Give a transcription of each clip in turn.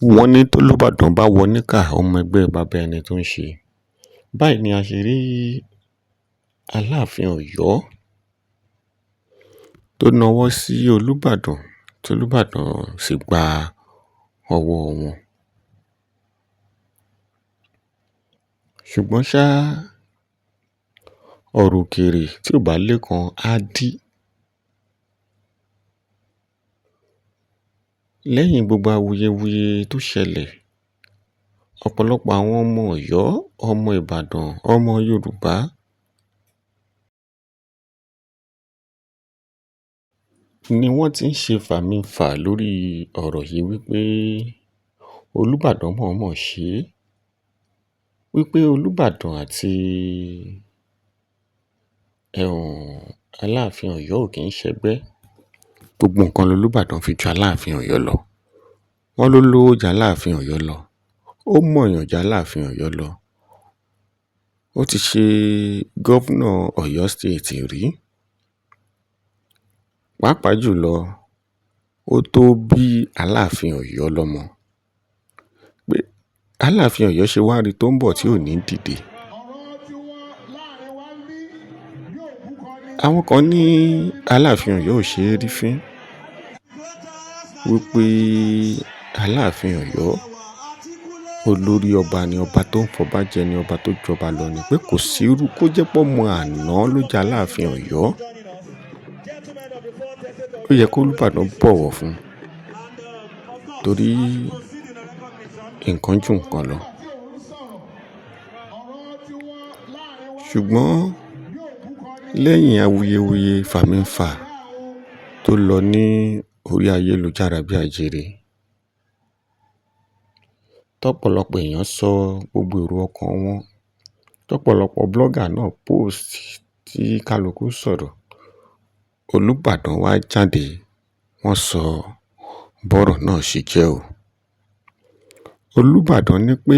Wọ́n ní tólúbàdàn bá wọ níkà, ó mọ ẹgbẹ́ bàbá ẹni tó ń ṣe. Báyìí ni a ṣe rí Aláàfin Ọ̀yọ́ tó nawọ́ sí Olúbàdàn, tí Olúbàdàn sì gba ọwọ́ wọn. Ṣùgbọ́n ṣá, ọ̀rọ̀ òkèèrè tí ò bá léèkan á dí. Lẹ́yìn gbogbo awuyewuye tó ṣẹlẹ̀, ọ̀pọ̀lọpọ̀ àwọn ọmọ Ọ̀yọ́, ọmọ Ìbàdàn, ọmọ Yorùbá ni wọ́n ti ń ṣe fàmí-fà lórí ọ̀rọ̀ yìí wípé Olúbàdàn mọ̀ọ́mọ̀ ṣe é, wípé Olúbàdàn àti Aláàfin Ọ̀yọ́ ò kì í ṣẹgbẹ́. Gbogbo nǹkan lolúbàdàn fi ju Aláàfin Ọ̀yọ́ lọ. Wọ́n ló lówó ju Aláàfin Ọ̀yọ́ lọ, ó mọ̀yàn ju Aláàfin Ọ̀yọ́ lọ, ó ti ṣe governor Ọ̀yọ́ State rí. Pàápàá jùlọ, ó tó bí Aláàfin Ọ̀yọ́ lọ́mọ. Pé Aláàfin Ọ̀yọ́ ṣe wá rí tó ń bọ̀ tí ò ní dìde. Àwọn kan ní Aláàfin Ọ̀yọ́ ò ṣe é rí fín, wípé Aláàfin Ọ̀yọ́ olórí ọba ni, ọba tó ń fọba jẹ ni, ọba tó jọba lọ ni, pé kò sírú kó jẹ́ pọ́mọ àná ló jẹ́ Aláàfin Ọ̀yọ́. Ó yẹ kó Olúbàdàn bọ̀wọ̀ fún un torí nǹkan ju nǹkan lọ. Ṣùgbọ́n lẹ́yìn awuyewuye fàmí-fà tó lọ ní orí ayélujára bí ajere, tọ́pọ̀lọpọ̀ èèyàn sọ gbogbo èrò ọkàn wọn, tọ́pọ̀lọpọ̀ blogger náà post tí kálukú sọ̀rọ̀, Olúbàdàn wá jáde, wọ́n sọ bọ́rọ̀ náà ṣe jẹ́ o. Olúbàdàn ní pé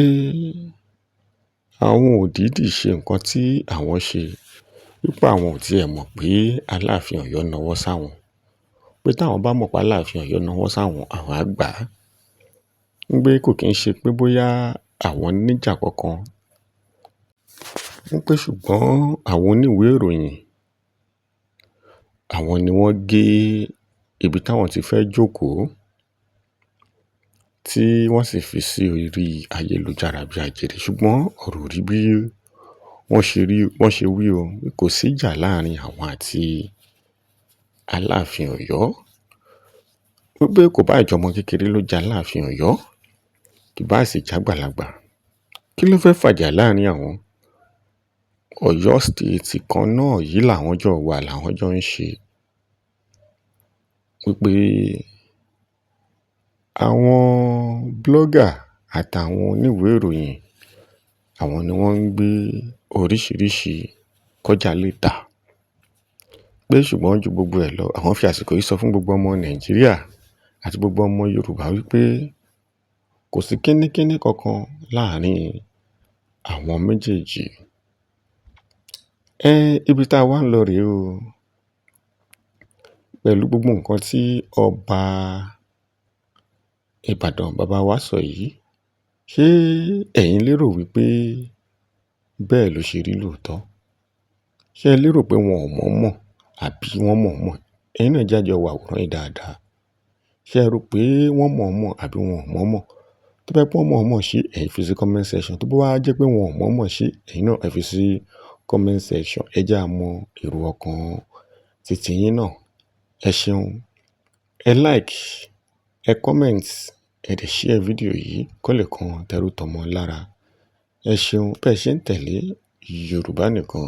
àwọn ò dìídì ṣe nǹkan tí àwọn ṣe, wípé àwọn ò tiẹ̀ mọ̀ pé Aláàfin Ọ̀yọ́ nawọ́ sáwọn, pé táwọn bá mọ̀ pé Aláàfin Ọ̀yọ́ nawọ́ sáwọn, àwọn á gbà á. Wípé kò kí ń ṣe pé bóyá àwọn níjà kankan. Wípé ṣùgbọ́n àwọn oníwèé ìròyìn, àwọn ni wọ́n gé ibi táwọn ti fẹ́ jókòó tí wọ́n sì fi sí orí ayélujára bí ajere. Ṣùgbọ́n ọ̀rọ̀ ò rí bí wọ́n ṣe rí, wọ́n ṣe wí o. Kò sí ìjà láàrin àwọn àti Aláàfin Ọ̀yọ́. Wípé kò bá ìjọmọ kékeré ló jẹ́ Aláàfin Ọ̀yọ́, kì bá sì jágbàlagbà. Kí ló fẹ́ fàjà láàrin àwọn? Ọ̀yọ́ State kan náà yìí làwọn jọ wà, làwọn jọ ń ṣe. Wípé àwọn blogger àtàwọn oníwèé ìròyìn, àwọn ni wọ́n ń gbé oríṣìíríṣìí kọjá lè tà. Pé ṣùgbọ́n ju gbogbo ẹ̀ lọ, àwọn fi àsìkò yìí sọ fún gbogbo ọmọ Nàìjíríà àti gbogbo ọmọ Yorùbá wípé kò sí kínníkínní kankan láàrin àwọn méjèèjì. Ibi tá a wá ń lọ rèé o. Pẹ̀lú gbogbo nǹkan tí ọba Ìbàdàn bàbá wa sọ yìí, ṣé ẹ̀yin lérò wípé bẹ́ẹ̀ ló ṣe rí lóòótọ́? Ṣé ẹ lérò pé wọn ò mọ̀ọ́mọ̀ àbí wọ́n mọ̀ọ́mọ̀? Ẹ̀yin náà jẹ́ á jọ wo àwòrán yìí dáadáa. Ṣé ẹ rò pé wọ́n mọ̀ọ́mọ̀ àbí wọn ò mọ̀ọ́mọ̀? Tó bá jẹ́ pé wọ́n mọ̀ọ́mọ̀ ṣe, ẹ̀yin fi sí comment section. Tó bá wá jẹ́ pé wọn ò mọ̀ọ́mọ̀ ṣe, ẹ̀yin náà ẹ fi sí comment section. Ẹ jẹ́ á mọ èrò ọkàn titi yín náà. Ẹ ṣeun. Ẹ like, ẹ comment, ẹ dẹ̀ share fídíò yìí kó lè kan tẹrú tọmọ lára. Ẹ ṣeun bẹ́ẹ̀ ṣe ń tẹ̀lé Yorùbá Nìkan.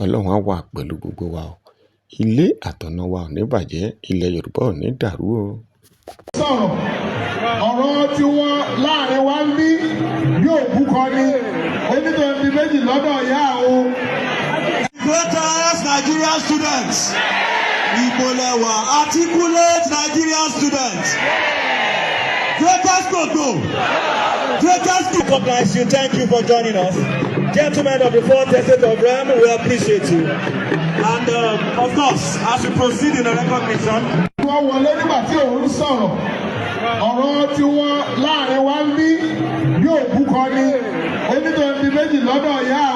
Ọlọ́run á wà pẹ̀lú gbogbo wa o. Ilé àtọ̀nà wa ò ní bàjẹ́, ilẹ̀ Yorùbá ò ní dàrú o. Sọ̀rọ̀ ọ̀rọ̀ tiwọn láàrin wa ń bí bí òbúkọ ni onítọ̀ọ́ni méjì lọ́dọ̀ ìyá o. Greatest Nigerian students. Ibolewa, articulate Nigerian students. Greatest Gbogbo. Greatest. Recognize you. Thank you for joining us. Gentlemen of the fourth estate of Realm, we appreciate you. And of course, as we proceed in the recognition, Wọ́n wọlé nígbà tí òun sọ̀rọ̀. Ọ̀rọ̀ tiwọn láàrin wa ń bí bí òbúkọ ni, onítọ̀hún di méjì lọ́dọ̀ ìyá àwọn.